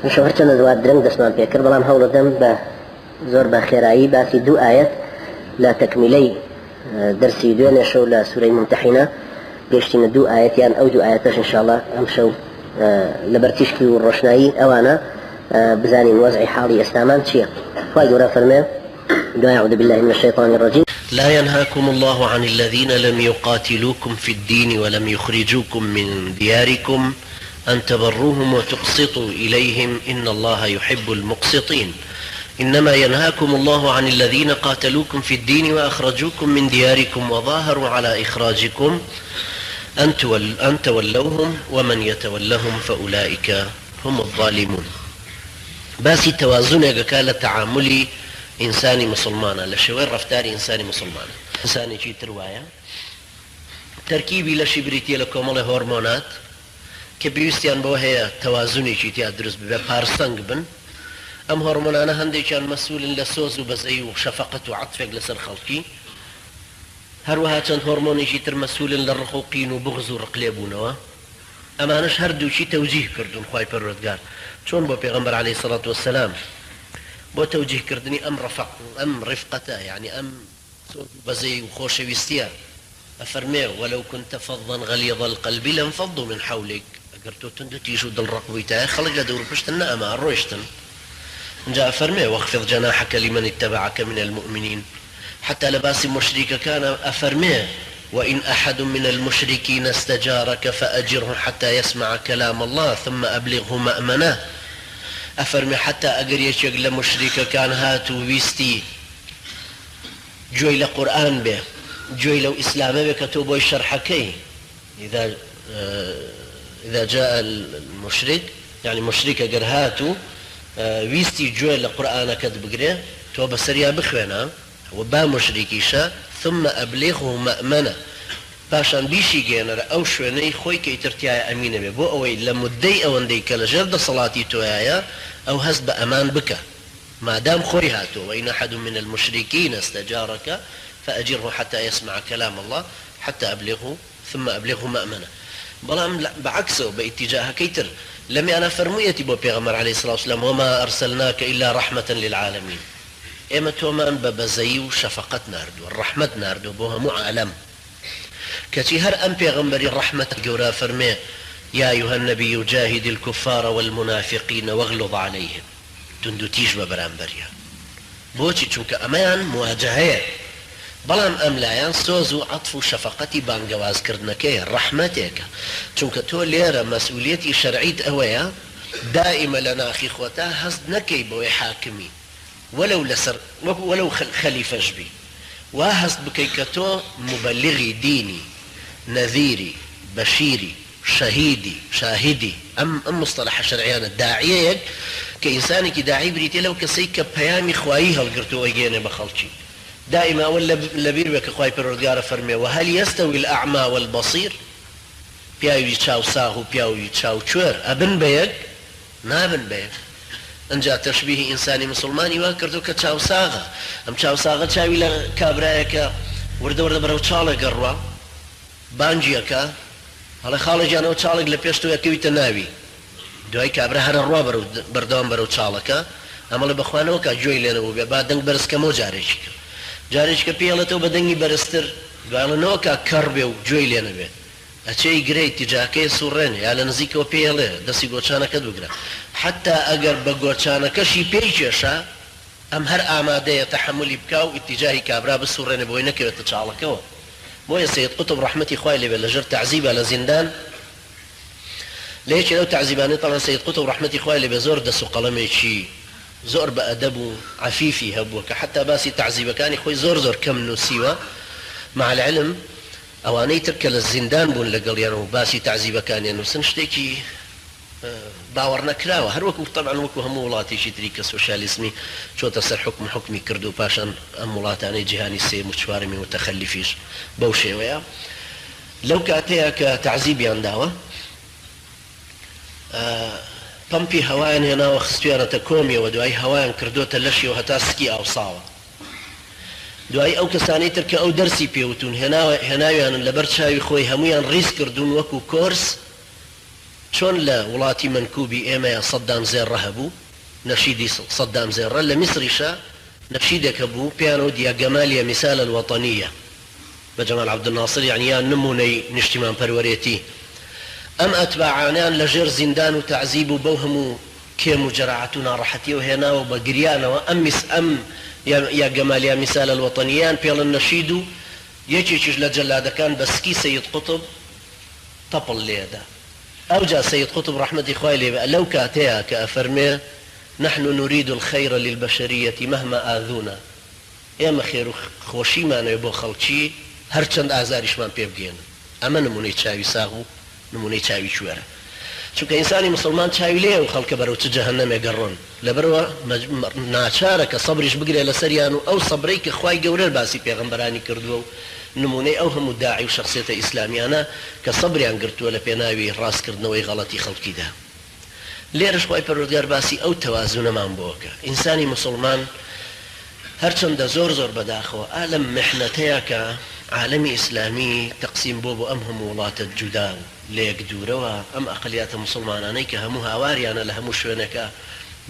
ئیمشەو هەرچەندە زوات درەنگ دەستمان پێکرد بەڵام هەوڵەدەم بە زۆر بە خێرایی باسی دوو ئایەت لە تەکمیلەی دەرسی دوێنێ شەو لە سورەی ممتحینە گەشتینە دوو ئایەت یان ئەو دوو ئایەتەش ئینشاءاللە ئەمشەو لەبەر تیشکی و ڕۆشنایی ئەوانە بزانین وەزعی حاڵی ئێستامان چییە. خوای گەورە فەرمێ دوای اعوذ بالله من الشیطان الرجیم. لا ينهاكم الله عن الذين لم يقاتلوكم في الدين ولم يخرجوكم من دياركم أن تبروهم وتقسطوا إليهم إن الله يحب المقسطين إنما ينهاكم الله عن الذين قاتلوكم في الدين وأخرجوكم من دياركم وظاهروا على إخراجكم أن, تول أن تولوهم ومن يتولهم فأولئك هم الظالمون. باسی تەوازونێک ئەکا لە تەعامولی ئینسانی موسڵمانا، لە شێوەی ڕەفتاری ئینسانی موسڵمانا. ئینسانێکی تر وایە تەرکیبی لەشی بریتیە لە کۆمەڵێ هۆرمۆنات کە پێویستیان بەوە هەیە تەوازونێکی تیا دروست ببێ، پارسەنگ بن. ئەم هۆرمۆنانە هەندێکیان مەسولن لە سۆز و بەزەیی و شەفەقەت و عەتفێک لەسەر خەڵکی، هەروەها چەند هۆرمۆنێکی تر مەسولن لە ڕق و قین و بوغز و ڕقلێبوونەوە. ئەمانەش هەردووکی تەوجیه کردوون خوای پەروەردگار چۆن بۆ پێغەمبەر علیە الصلوة والسلام بۆ تەوجیه کردنی ئەم ڕەفەق ئەم ڕیفقەتە یەعنی ئەم سۆز و بەزەی و خۆشەویستیە ئەفەرمێ، ولو كنت فظا غلیظ القلب لانفضوا من حولک، ئەگەر تۆ توند و تیژ و دڵ ڕەق بوویتایە خەڵک لە دەوروپشتت نەئەما ئەڕۆیشتن. ئینجا ئەفەرمێ، واخفض جناحک لمن اتبعک من المومنین، حەتا لە باسی موشریکەکانا ئەفەرمێ، وان احد من المشرکین استجارک فاجره حتی یسمع کلام اللە ثم ابلغه مامنه، ئەفەرمێ حەتا ئەگەر یەکێک لە موشریکەکان هات و ویستی گوێی لە قورئان بێ، گوێی لەو ئیسلامە بێ کە تۆ بۆی شەرحەکەی، اذا اذا جاء المشرک، یەعنی موشریک ئەگەر هات و ویستی گوێ لە قورئانەکەت بگرێ تۆ بەسەریا بخوێنە، و با موشریکیشە، ثم ابلغه مأمنه، پاشان بیشیگەیەنەرە ئەو شوێنەی خۆی کە ئیتر تیایا ئەمینە بێ، بۆ ئەوەی لە موددەی ئەوەندەی کە لەژێر دەسەڵاتی تۆیایە ئەو هەست بە ئەمان بکا. مادام خۆی هاتووە، وان احد من المشرکین استجارک فاجره حتی یسمع کلام اللە حتی ابلغه ثم ابلغه مامنە. بەڵام بە عەکسەوە بە ئیتیجاهەکەی تر لەمیانا فەرموویەتی بۆ پێغەمبەر علیە الصلوە والسلام وما ارسلناک الا رحمە للعالمین ئێمە تۆمان بە بەزەیی و شەفەقەت ناردووە، ڕەحمەت ناردووە بۆ هەموو عالەم. کەچی هەر ئەم پێغەمبەری ڕەحمەتە گەورە فەرمێ یا ایها النبی جاهد الکفار والمنافقین واغلظ علیهم. توندوتیژ بە بەرامبەریان. بۆچی؟ چونکە ئەمەیان مواجەهەیە، بەڵام ئەم لایان سۆز و عەتف و شەفەقەتی بانگەوازکردنەکەیە، ڕەحمەتێکە، چونکە تۆ لێرە مەسئولیەتی شەرعیت ئەوەیە دائیمە لە ناخی خۆتا هەست نەکەی بەوەی حاکمی وەلەو لەسەر وەکو وەلەو خەلیفەش بی وا هەست بکەی کە تۆ موبەلیغی دینی، نەزیری، بەشیری، شەهیدی، شاهیدی، ئەم ئەم موستەلەحە شەرعیانە، داعیەیەک کە ئینسانێکی داعی بریتیە لەو کەسەی کە پەیامی خوایی هەڵگرتووە ئەیگەیەنێ بە خەڵکی. دائیمە ئەوە لە لەبیر بێ کە خوای پەروەردگار ئەفەرموێ، وهل یستوی الاعمی والبصیر، پیاوی چاو ساغ و پیاوی چاو کوێر ئەبن بە یەک؟ نابن بە یەک. ئنجا تەشبیهی ئینسانی موسڵمانی وا کردووە کە چاو ساغە. ئەم چاو ساغە چاوی لە کابرایەکە وردە وردە بەرەو چاڵێک ئەڕوا. بانگی ئەکا ئەڵێ خاڵە گیان ئەوە چاڵێک لە پێش تۆ ئەکەویتە ناوی دوای کابرا هەر ئەڕوا بەرەو بەردەوام بەرەو چاڵەکە ئەم ئەڵێ بەخوا نەوەکا گوێی لێ نەبووبێ با دەنگ بەرز کەمەوە جارێکی کە جارێکی کە پێی ئەڵێتەوە بە دەنگی بەرزتر دوای ئەڵێ نەوەکا کەڕ بێ و گوێی لێ نەبێ ئەچێ ئیگرێ ئیتیجاکەی ئەسوڕێنێ یا لە نزیکەوە پێی ئەڵێ دەستی گۆچانەکەت بگرە حەتا ئەگەر بە گۆچانەکەشی پێی کێشا ئەم هەر ئامادەیە تەحەمولی بکا و ئیتیجاهی کابرا بسوڕێنێ بۆی نەکەوێتە چاڵەکەوە. بۆیە سەید قوتب ڕەحمەتی خوای لێ بێت لەژێر تەعزیبا لە زیندان لە یەکێ لەو تەعزیبانەی تەبعەن سەید قوتب ڕەحمەتی خوای لێ بێت زۆر دەس و قەڵەمێکی زۆر بە ئەدەب و عەفیفی هەبووە کە حەتا باسی تەعزیبەکانی خۆی زۆر زۆر کەم نووسیوە مع العلم ئەوانەی تر کە لە زیندان بوون لەگەڵیان و باسی تەعزیبەکانیان نووسن شتێکی باوەڕنەکراوە هەر وەکو تەبعەن وەکو هەموو وڵاتێکی تری کە سۆشیالیزمی چۆتە سەر حوکم حوکمی کرد و پاشان ئەم وڵاتانەی جیهانی سێیەم و چوارەمی موتەخەلیفیش بەو شێوەیە لەو کاتەیە کە تەعزیبیان داوە پەمپی هەوایان هێناوە خستویانەتە کۆمیەوە دوایی هەوایان کردۆتە لەشیەوە هەتا سکی ئاوساوە دوایی ئەو کەسانەی تر کە ئەو دەرسی پێوتون هێناوە هێناویانن لەبەر چاوی خۆی هەموویان ڕیز کردوون وەکو کۆرس. چۆن لە وڵاتی مەنکوبی ئێمەیا سەدام زێڕە هەبوو، نەشیدی سەدام زێڕە، لە میسریشا نەشیدێک هەبوو پێیان وت یا گەمالیە مثال الوطنیە بە جەمال عەبدولناسر یەعنی یا نمونەی نیشتیمانپەروەرێتی. ئەم ئەتباعانەیان لە ژێر زیندان و تەعزیب و بەو هەموو کێم و جەراعەت و ناڕەحەتیەوە هێناوە و بە گریانەوە ئەم میس ئەم یا یا گەمالیا مثال الوطنیەیان پێڵن نەشید و یەکێکیش لە جەلادەکان بە سکی سەید قوتب تەپڵ لێدا. ئەوجا سەید قوتب ڕەحمەتی خوای لێ بێ لەو کاتەیا کە ئەفەرمێ، نحن نرید الخیر للبشریە مهما آذونا، ئێمە خێر و خۆشیمانەوێ بۆ خەڵکی هەرچەند ئازاریشمان پێ بگەیەنن. ئەمە نموونەی چاوی ساغ و نموونەی چاوی کوێرە. چونکە ئینسانی موسڵمان چاوی لێیە و خەڵکە بەرەو چ جەهەنەمێک ئەڕۆن. لەبەرئەوە ناچارە کە سەبریش بگرێ لەسەریان و ئەو سەبرەی کە خوای گەورە باسی پێغەمبەرانی کردووە و نموونەی ئەو هەموو داعی و شەخسیەتە ئیسلامیانە کە سەبریان گرتووە لە پێناوی ڕاستکردنەوەی غەڵەتی خەڵکیدا. لێرەش خوای پەروەردگار باسی ئەو تەوازونەمان بۆ ئەکا. ئینسانی موسڵمان هەرچەندە زۆر زۆر بەداخەوە ئا لەم میحنەتەیا کە عالەمی ئیسلامی تەقسیم بووە بۆ ئەم هەموو وڵاتە جودا و لەیەک دوورەوە، ئەم ئەقلیاتە موسڵمانانەی کە هەموو هاواریانە لە هەموو شوێنێکا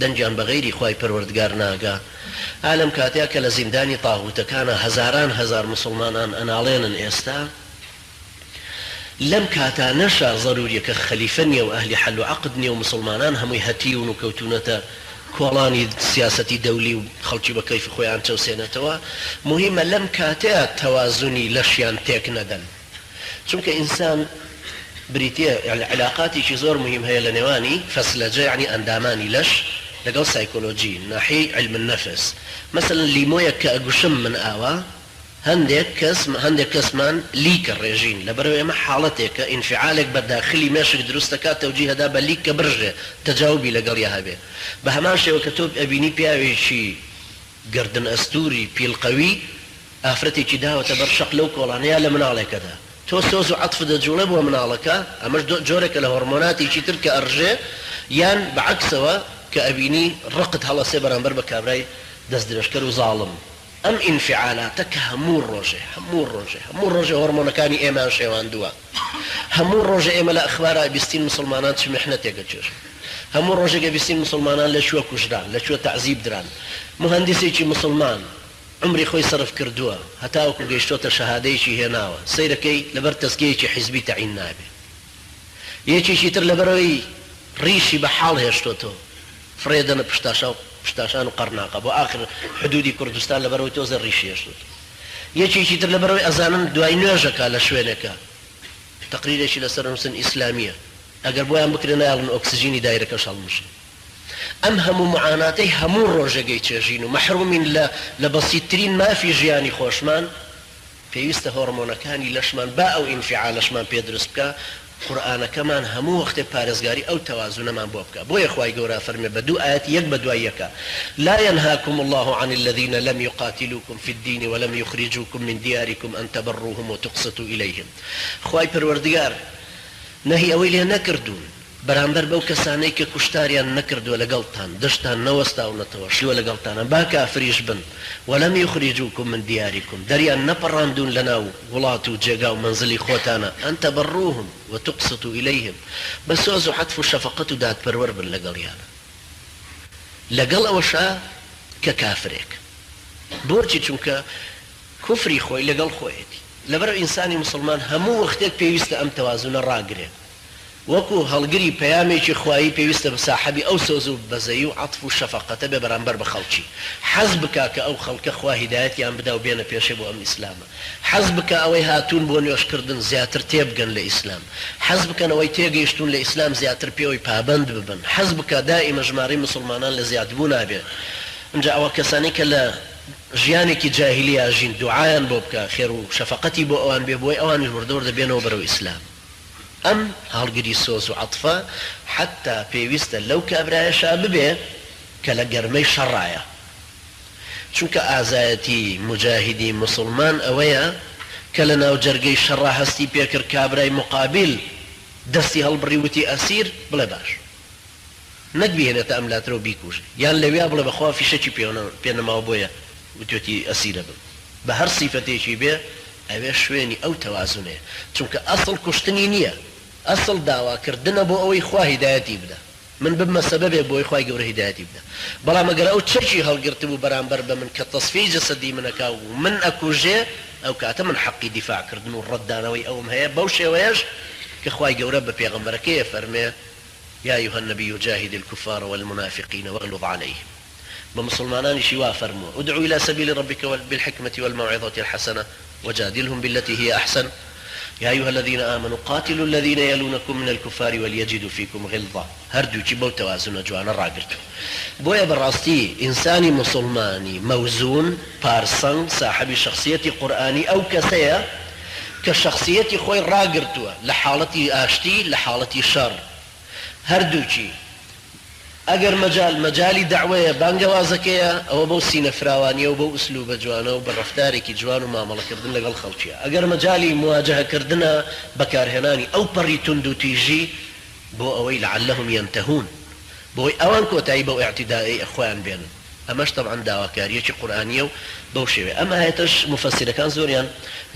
دەنگیان بە غەیری خوای پەروەردگار ناگا، ئا لەم کاتەیا کە لە زیندانی تاغوتەکانا هەزاران هەزار موسڵمانان ئەناڵێنن ئێستا، لەم کاتانەشا زەروریە کە خەلیفە نیە و ئەهلی حەل و عەقد نیە و موسڵمانان هەمووی هەتیون و کەوتونەتە کۆڵانی سیاسەتی دەولی و خەڵکی بە کەیفی خۆیان چەوسێنێتەوە، موهیمە لەم کاتەیا تەوازونی لەشیان تێک نەدەن. چونکە ئینسان بریتیە یانی عیلاقاتێکی زۆر موهیم هەیە لە نێوانی فەسلەجە یانی ئەندامانی لەش لەگەڵ سایکۆلۆجی ناحیەی علم النفس مەسەلەن لیمۆیەک کە ئەگوشم من ئاوا هەندێک کەس هەندێک کەسمان لیکە ڕێژین لەبەرئەوەی ئەمە حاڵەتێکە ئینفعالێک بە داخلی مێشک دروست دەکات تەوجیه ئەدا بە لیک کە برژێ تەجاوبی لەگەڵیا هەبێ بە هەمان شێوە کە تۆ ئەبینی پیاوێکی گەردن ئەستوری پیلقەوی ئافرەتێکی داوەتە بەر شەق لەو کۆڵانە یا لە مناڵێکەدا تۆ سۆز و عەتفت دەجوڵێ بۆ مناڵەکە ئەمەش جۆرێکە لە هۆڕمۆناتێکی تر کە ئەڕژێ یان بە عەکسەوە کە ئەبینی ڕقت هەڵەسێ بەرامبەر بە کابرای دەست درێژکەر و زاڵم. ئەم ئینفعالاتە کە هەموو ڕۆژێ هەموو ڕۆژێ هەموو ڕۆژێ هۆڕمۆنەکانی ئێمەیان شێواندووە هەموو ڕۆژێ ئێمە لە ئەخبارا ئەبیستین موسڵمانان چ میحنەتێک ئەچێژن هەموو ڕۆژێک ئەبیستین موسڵمانان لە کوێ کوژران لە کوێ تەعزیب دران موهەندیسێکی موسڵمان عومری خۆی سەرف کردووە هەتاوەکو گەیشتۆتە شەهادەیەکی هێناوە سەیرەکەی لەبەر تەزکیەیەکی حیزبی تەعین نابێ یەکێکی تر لەبەرئەوەی ڕیشی بە حاڵ هێشتۆتەوە فڕێدەنە پشتاشا و پشتاشان و قەرناقە بۆ ئاخر حدودی کوردستان لەبەرئەوەی تۆزێ ڕیشی هێشتۆتەوە یەکێکی تر لەبەرئەوەی ئەزانن دوای نوێژەکا لە شوێنێکا تەقریرێکی لەسەر نوسن ئیسلامیە ئەگەر بۆیان بکرێ نایەڵن ئۆکسجینی دایرەکەش هەڵمژن. ئەم هەموو معاناتەی هەموو ڕۆژێک ئەیچێژین و مەحرومین لە لە بەسیتترین مافی ژیانی خۆشمان، پێویستە هۆڕمۆنەکانی لەشمان با ئەو ئینفیعالەشمان پێ دروست بکا، قورئانەکەمان هەموو وەختێ پارێزگاری ئەو تەوازونەمان بۆ بکا، بۆیە خوای گەورە ئەفەرموێ بە دوو ئایەتی یەک بە دوای یەکا، لا ینهاکم اللە عن الذین لم یقاتلوکم فی الدین ولم یخرجوکم من دیارکم ان تبروهم وتقسطوا الیهم، خوای پەروەردگار نەهی ئەوەی لێ نەکردوون بەرامبەر بەو کەسانەی کە کوشتاریان نەکردووە لەگەڵتان، دژتان نەوەستاونەتەوە، شوە لەگەڵتانە، با کافریش بن، ولم یخرجوکم من دیارکم، دەریان نەپەڕاندوون لەناو وڵات و جێگا و مەنزلی خۆتانا، ان تبروهم وتقسطوا الیهم، بە سۆز و عەتف و شەفەقەت و دادپەروەر بن لەگەڵیانا، لەگەڵ ئەوەشا کە کافرێک. بۆچی؟ چونکە کوفری خۆی لەگەڵ خۆیەتی. لەبەرئەوە ئینسانی موسڵمان هەموو وەختێک پێویستە ئەم تەوازونە ڕاگرێ. وەکو هەڵگری پەیامێکی خوایی پێویستە ساحەبی ئەو سۆز و بەزەیی و عەتف و شەفەقەتە بێ بەرامبەر بە خەڵکی. حەز بکا کە ئەو خەڵکە خوا هیدایەتیان بدا و بێنە پێشێ بۆ ئەم ئیسلامە. حەز بکا ئەوەی هاتوون بۆ نوێژ کردن زیاتر تێبگەن لە ئیسلام. حەز بکەن ئەوەی تێگەیشتوون لە ئیسلام زیاتر پێوەی پابەند ببن. حەز بکا دائیمە ژمارەی موسڵمانان لە زیادبوونا بێ. ئینجا ئەوە کەسانەی کە لە ژیانێکی جاهیلیا ژین دوعایان بۆ بکا خێر و شەفەقەتی بۆ ئەوان بێ بۆی ئەوانیش وردە وردە بێنەوە بەرەو ئیسلام. ئەم هەڵگری سۆز و عەتفە حەتتا پێویستە لەو کابرایەشا ببێ کە لە گەرمەی شەڕایە. چونکە ئازایەتی موجاهیدی موسوڵمان ئەوەیە کە لە ناو جەرگەی شەڕا هەستی پێکرد کابرای موقابیل دەستی هەڵبڕی وتی ئەسیر بڵێ باش نەک بیهێنێتە ئەم لاترەو بیکوژێ یان لەویا بڵێ بەخوا فیشەکی پێ نەماوە بۆیە وتوێتی ئەسیرەبم بە هەر سیفەتێکی بێ ئەوێ شوێنی ئەو تەوازونەیە چونکە ئەسڵ کوشتنی نیە. ئەسڵ داواکردنە بۆ ئەوەی خوا هیدایەتی بدا من ببمە سەبەبێک بۆی خوای گەورە هیدایەتی بدا بەڵام ئەگەر ئەو چەکی هەڵگرتبوو بەرامبەر بە من کە تەسفیەی جەسەدی من ئەکا و من ئەکوژێ ئەو کاتە من حەقی دیفاع کردن و ڕەتدانەوەی ئەوم هەیە بەو شێوەیەش کە خوای گەورە بە پێغەمبەرەکەی ئەفەرمێ یا ایها النبی جاهد الکفار والمنافقین واغلظ علیهم بە موسڵمانانیشی وا فەرمووە ادع الی سبیل ربک بالحکمة والموعظة الحسنة وجادلهم بالتي هی احسن یا ایها الذین آمنوا قاتلوا الذین یلونکم من الکفار ولیجدوا فیکم غلظە هەردووکی بەو تەوازنە جوانە ڕاگرتووە بۆیە بەڕاستی ئینسانی موسڵمانی مەوزوون پارسەنگ ساحەبی شەخسیەتی قورئانی ئەو کەسەیە کە شەخسیەتی خۆی ڕاگرتووە لە حاڵەتی ئاشتی لە حاڵەتی شەڕ هەردووکی ئەگەر مەجال مەجالی دەعوەیە، بانگەوازەکەیە، ئەوە بەو سینە فراوانییە و بەو ئوسلوبە جوانە و بە ڕەفتارێکی جوان و مامەڵەکردن لەگەڵ خەڵکییە. ئەگەر مەجالی مواجەهەکردنە، بەکارهێنانی ئەو پەڕی توندوتیژی بۆ ئەوەی لعلهم ینتهون، بۆی ئەوان کۆتایی بەو ئیعتیدائەی خۆیان بێنن. ئەمەش تەبعەن داواکارییەکی قورئانییە و بەو شێوەیە. ئەم ئایەتەش موفەسیرەکان زۆریان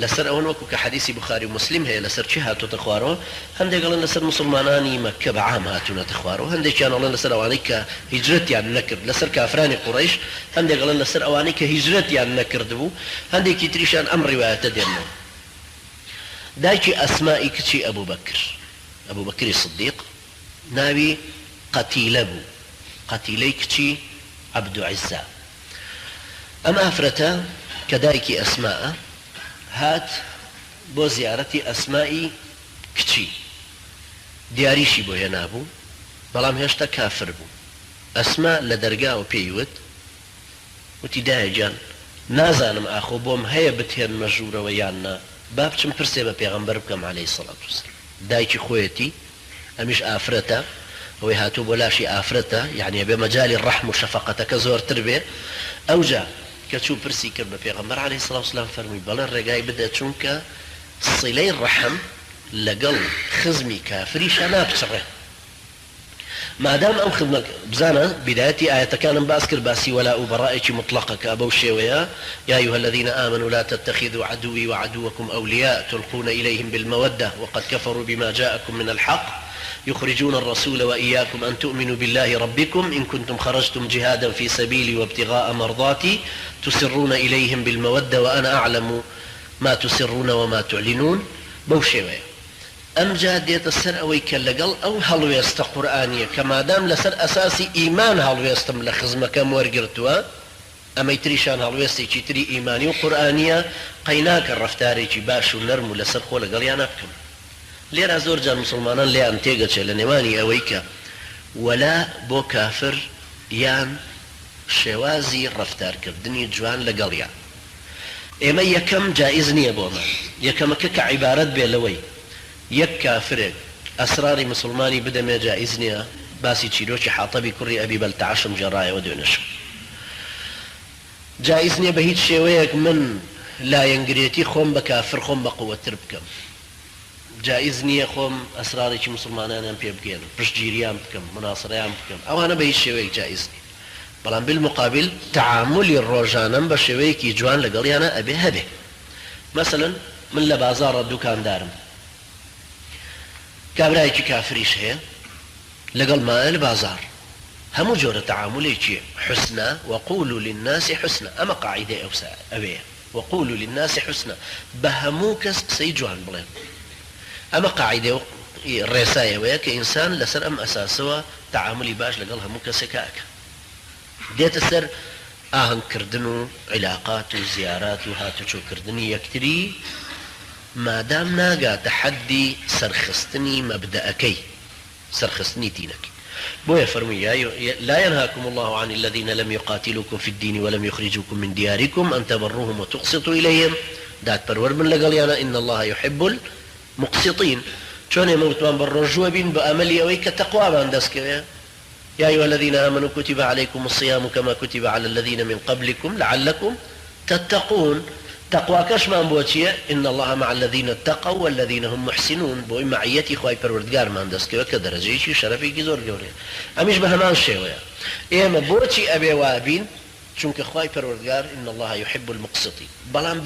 لەسەر ئەوەن وەکو کە حەدیسی بوخاری و موسلیم هەیە لەسەر چی هاتۆتە خوارەوە، هەندێک ئەڵێن لەسەر موسڵمانانی مەککە بە عام هاتوونەتە خوارەوە، هەندێکیان ئەڵێن لەسەر ئەوانەی کە هیجرەتیان نەکرد لەسەر کافرانی قوڕەیش، هەندێک ئەڵێن لەسەر ئەوانەی کە هیجرەتیان نەکردبوو، هەندێکی تریشیان ئەم ڕیوایەتە دێننەوە. دایکی ئەسمائی کچی ئەبوبەکر، ئەبوبەکری سدیق، ناوی قەتیلە بوو، قەتیلەی کچی عەبدوعزا. ئەم ئافرەتە کە دایکی ئەسماءە، هات بۆ زیارەتی ئەسمائی کچی، دیاریشی بۆ هێنابوو، بەڵام هێشتا کافر بوو. ئەسما لە دەرگاوە پێی وت، وتی، دایە گیان، نازانم ئاخۆ بۆم هەیە بتهێنمە ژوورەوە یان نا، با بچم پرسێ بە پێغەمبەر بکەم عەلەیهی سەڵات وسەلام. دایکی خۆیەتی، ئەمیش ئافرەتە، ئەوەی هاتووە بۆ لاشی ئافرەتە، یەعنی ئەبێ مەجالی ڕەحم و شەفەقەتەکە زۆرتر بێ، ئەوجا کە چوو پرسی کرد بە پێغەمبەر عەلەیهی سڵاو سلام فەرمووی، بەڵێ ڕێگای بدە چونکە سیلەی ڕەحم لەگەڵ خزمی کافریشا ناپچڕێ. مادام ئەم خزمە بزانە بیدایەتی ئایەتەکانم باس کرد باسی وەلاء و بەڕائێکی موتڵەقە کە بەو شێوەیە یا ایها الذین آمنوا لا تتخذوا عدوی وعدوکم اولیاء تلقون الیهم بالمودە وقد کفروا بما جاءکم من الحق یخرجون الرسول وایاکم ان تؤمنوا باللە ربکم ان کنتم خرجتم جهادا فی سبیلی وابتغاء مرضاتی تسرون الیهم بالمودە وانا اعلم ما تسرون وما تعلنون بەو شێوەیە. ئەمجا دێتە سەر ئەوەی کە لەگەڵ ئەو هەڵوێستە قورئانییە کە مادام لەسەر ئەساسی ئیمان هەڵوێستم لە خزمەکەم وەرگرتووە، ئەمەی تریشان هەڵوێستێکی تری ئیمانی و قورئانییە، قەیناکە ڕەفتارێکی باش و نەرم و لەسەر خۆ لەگەڵیانا بکەم. لێرا زۆر جار موسڵمانان لێیان تێگەچێ لە نێوانی ئەوەی کە وەلا بۆ کافر یان شێوازی ڕەفتارکردنی جوان لەگەڵیان. ئێمە یەکەم جائیز نیە بۆمان، یەکەمەکە کە عیبارەت بێ لەوەی یەک کافرێک ئەسراری مسوڵمانی بدەمێ جائیز نیە، باسی چیرۆکی حاتەبی کوڕی ئەبی بەلتەعەشم گێڕایەوە دوێنێ شەو. جائیز نیە بە هیچ شێوەیەک من لایەنگرێتی خۆم بە کافر خۆم بە قوەتتر بکەم، جائیز نیە خۆم ئەسرارێکی مسوڵمانانیان پێ بگەیەنم، پشتگیریان بکەم، موناسرەیان بکەم، ئەوانە بە هیچ شێوەیەک جائیز نیە. بەڵام بالمقابل تەعامولی ڕۆژانەم بە شێوەیەکی جوان لەگەڵیانا ئەبێ هەبێ. مەسەلەن من لە بازاڕا دوکاندارم کابرایەکی کافریش هەیە لەگەڵمایە لە بازاڕ هەموو جۆرە تەعامولێکی حوسنا وقولوا للناس حسنا ئەمە قاعیدەی ئەوسا ئەوێیە وقولوا للناس حسنا بە هەموو کەس قسەی جوان بڵێن ئەمە قاعیدە و ڕێسای ئەوەیە کە ئینسان لەسەر ئەم ئەساسەوە تەعامولی باش لەگەڵ هەموو کەسێکا ئەکا. دێتە سەر ئاهەنگ کردن و عیلاقات و زیارات و هاتوچۆ کردنی یەکتری مادام ناگاتە حەدی سەرخستنی مەبدەئەکەی، سەرخستنی دینەکەی. بۆیە فەرمووی، لا ينهاكم الله عن الذين لم يقاتلوكم في الدين ولم يخرجوكم من دياركم أن تبروهم وتقسطوا إليهم، دادپەروەر بن لەگەڵیانا، إن الله يحب المقسطین، چۆن ئێمە وتمان بە ڕۆژووە بین بە ئەمەلی ئەوەی کە تەقوامان دەست کەوێ، یا ایها الذین آمنوا کتب علیکم الصیام کما کتب علی الذین من قبلکم لعلکم تتقون، تەقواکەشمان بۆ چیە، ان اللە مع الذین اتقوا والذین هم محسنون، بۆی مەعیەتی خوای پەروەردگارمان دەست کەوێ کە دەرەجەیەکی و شەرەفێکی زۆر گەورەیە، ئەمیش بە هەمان شێوەیە ئێمە بۆچی ئەبێ وابین، چونکە خوای پەروەردگار ان اللە یحب المقسطین، بەڵام.